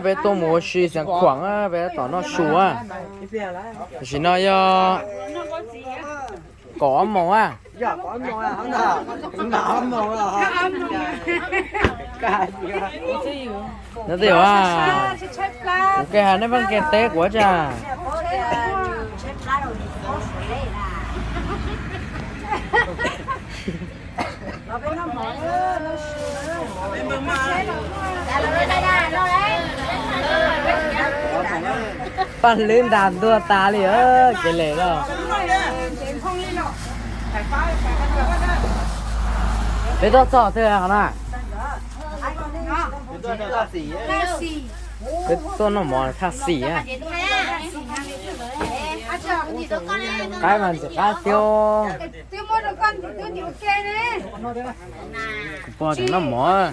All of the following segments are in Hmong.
Peb tuaj mus ua si Xeev Khuam, peb tab tom noj su. Tam sim no yog kaum ob moos. Nyob twj ywm, kuv kiag hais nej pheej kiag teb kuv ua cas. Paj hlwb ntas ntuag tas li, kev lem lawm. Peb tuaj txog twg hov na? Peb tuaj noj mov thaj xis. Qaib mas ntxim qab tiag. Kuv pog tseem noj mov.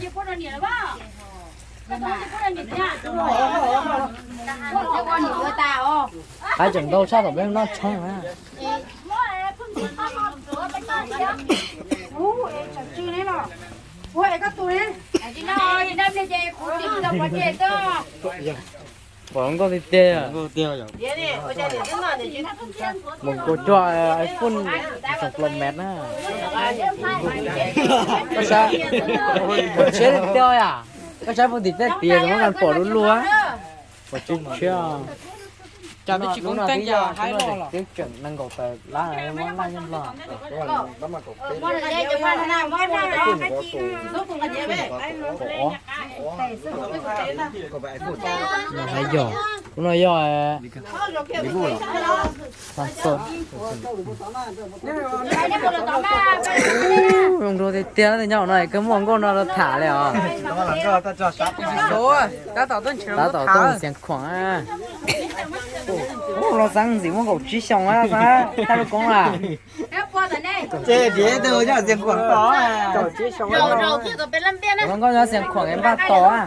Qaib tseem ntau tshaj thaum peb noj tshoob na. Pom nkauj tiag tiag. Mus nkaus cuag iPhone xeem Pro Max na. Koj saib, tshiab tiag yam. Koj saib puag tim tej tias muab nqa pom du lug. Pom tshiab tshiab. Twb tseem nees nkaum tawm lab, muab laj nyob nplog. Hais yog, ub no yog zoo nraug tiag tiag, nyob hauv no koj muaj nkauj no los tham li os. Tab tom tuaj Xeev Khuam. Ub, los xeev ntxim muaj kaum tsib xyoos, thaj lub koob lawm. Ces tias tus nyob Xeev Khuam tos. Tus hluas nkauj nyob Xeev Khuam es npaj tos.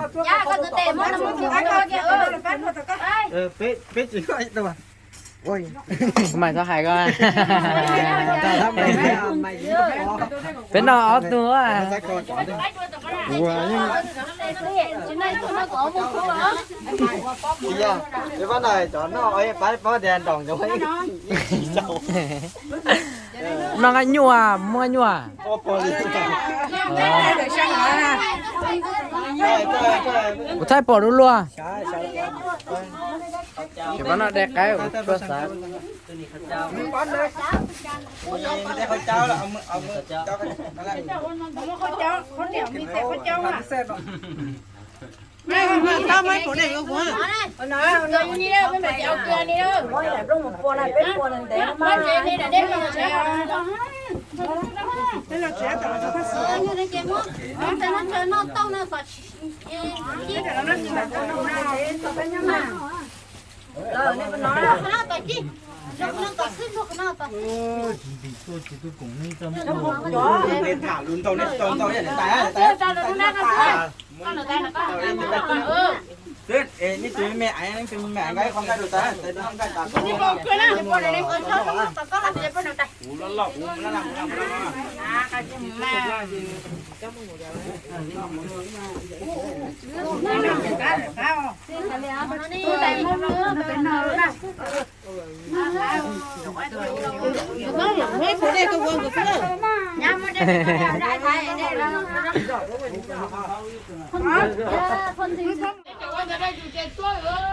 Peb tsis, Maiv txhob hais koj. Peb noj ob tug. Noj nqaij nyuj, muaj nqaij nyuj. Kuv thaij pom du lug. Ces pab no de qaib ua tsuaj xav.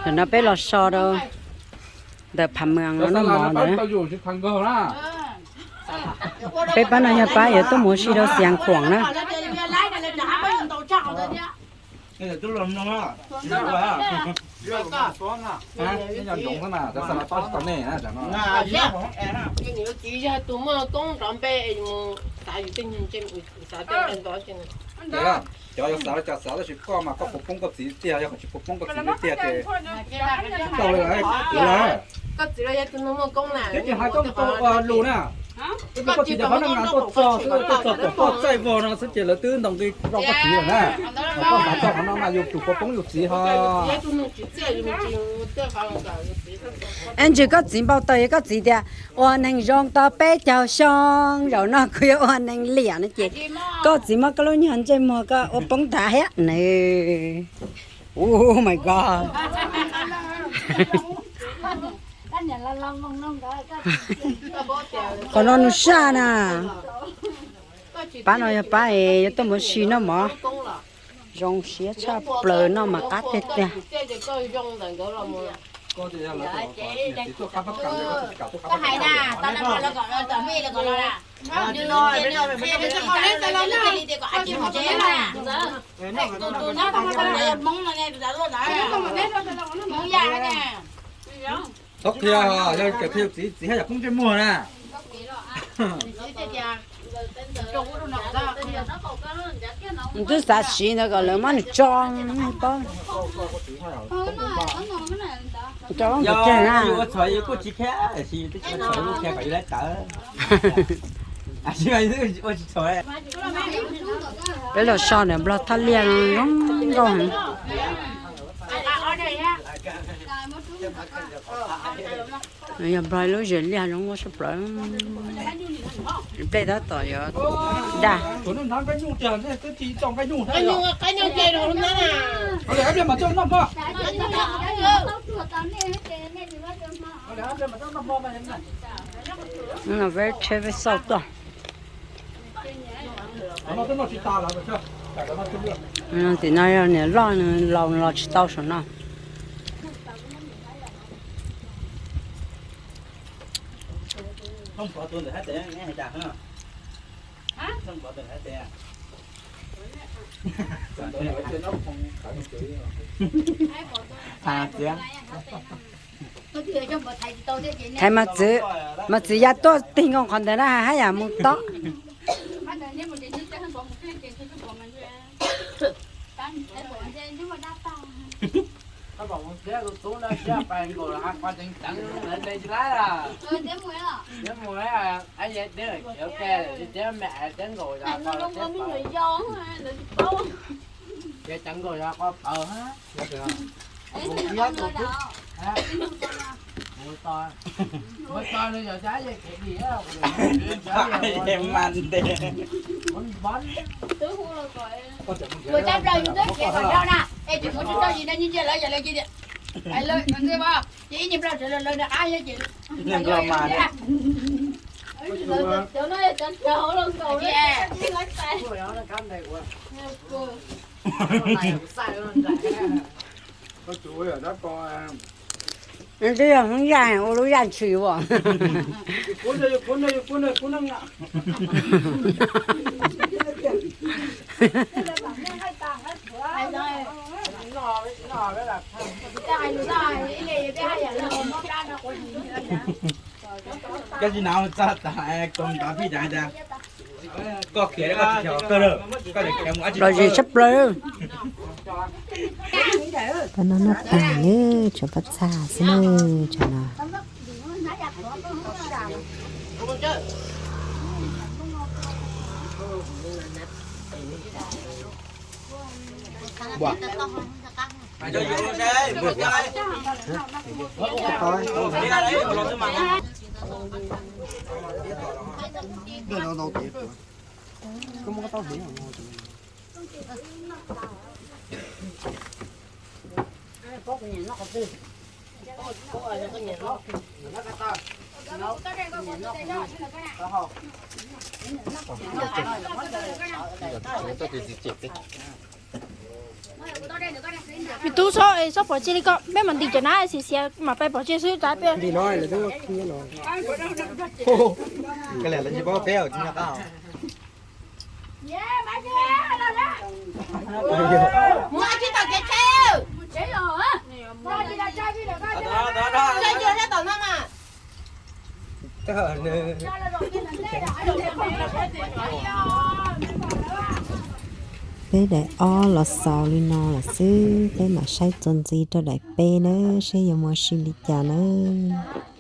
Tam no peb los so rau ntawm Phav Mws no noj mov ntawd. Peb pab no yog pab yuav tuaj mus ua si rau Xiav Khuam na. Cov yuav xav los cov xav, tab sis koj mas koj puas poob koj txiv tiag, yog koj tsis puas poob koj txiv tiag ces tsis tau li. Koj txiv los yog tus neeg muaj koob na, ces hais koj mus tau ua lus na. Koj txiv ces qhov no mas tuaj txog xwb, tuaj txog pom koj txaij vog no xwb ces lawv twb ntaus nqi rau koj txiv lawm na. Koj xav txog qhov no mas yus tus puas poob yus txiv ho. Es ntshe koj txiv npau taws, koj txiv tias ua neeg zoo tau peb caug xyoo, zaum no kuv yuav ua neeg liam no ces koj txiv muab koj lub nyuag ntsej muag koj ua poob nthav thiab nws. Oh my god. Qhov no nws saj na. Pab no yog pab es yuav tuaj mus ua si noj mov. Zoo siab tshaj plaws, noj mas qab tiag tiag. Txhob qhia, yog cov thiaj txiv, txiv haj yam poob ntsej muag na. Twb xav siv ntawd kom lawv muab nws tso paub. Tso lub ntawd kiag na. Yus ua txhaum yus kuj tsis qhia, tsis txhaum yus qhia kom yus laiv tawv. Ua tsis txhaum. Peb los so ntawm Nplog thaj liaj no zoo nkauj heev. Yog Nplog lub zes liaj zoo nkauj sab plaws. Nplej tab tom yuav daj. Peb tsheb peb xauj tuaj. Tim no yog niam loj nws laus los tsis tau saum no. Thaiv mas txwv, mas txwv ya tuaj tig nkaus qhov ntawd na haj yam mus tob. Ua tsaib plaws yus twb khiav kom dhau na, es tseem mus tsis tau yim no nyi ntsia lawv yam lawv cia tias, ces ib nyuag plaub tsev lawv nram qab ces Twb yog Hmoob Yaj ua lub yaj ntshis as. Koj tsis nav txog tas koom tov pij tas tas. Koj khiav koj tsis khiav kawg lawm, koj tseem khiav mus dab tsi. Lom zem tshaj plaws. Pab no noj tag lawm, tshuav pob txha xwb na, tsam no. Me tub, txhob pom tseg li koj, peb mam ntim cov na, xiav xiav mam pais pom tseg xwb, tsav peb. Peb daim ob los xaus li no lawm xwb, peb mam saib txuas ntxiv rau daim peb nawb, seb yuav mus ua si li cas nawb.